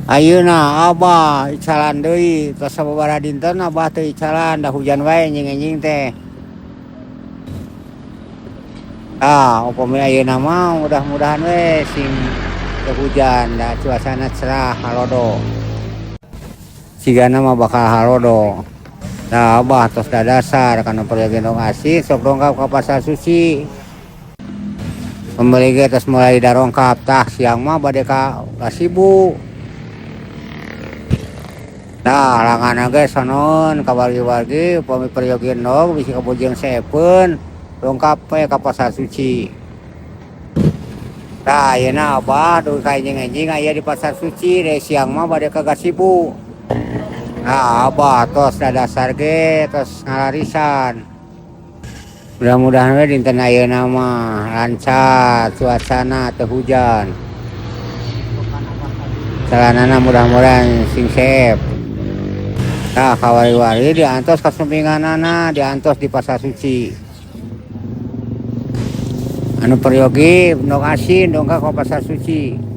Ayeuna Abah icalan deui, tos sababaraha dinten Abah teu icalan, da hujan wae enjing-enjing teh. Tah, upami ayeuna mah mudah-mudahan we sing teu hujan, da cuacana cerah halodo. Sigana mah bakal halodo. Tah, Abah tos dadasar kana peryogi endog asin sok dongkap ka Pasar Suci. Pembeli ge tos mulai darongkap, tah siang mah bade ka Gasibu. Tah, langganan ge sonon ka wargi-wargi upami peryogi endog bisi kabujeng seepeun dongkap we ka Pasar Suci. Tah, ayeuna Abah dugi ka enjing-enjing aya di Pasar Suci, da siang mah bade ka Gasibu. Nah, Abah tos dadasar ge tos ngalarisan. Mudah-mudahan we dinten ayeuna mah lancar cuacana, teu hujan. Calanana mudah-mudahan sing seep. Tah, kawari-wari diantos kasumpinganana, diantos di Pasar Suci. Anu peryogi endog asin dongkap ka Pasar Suci.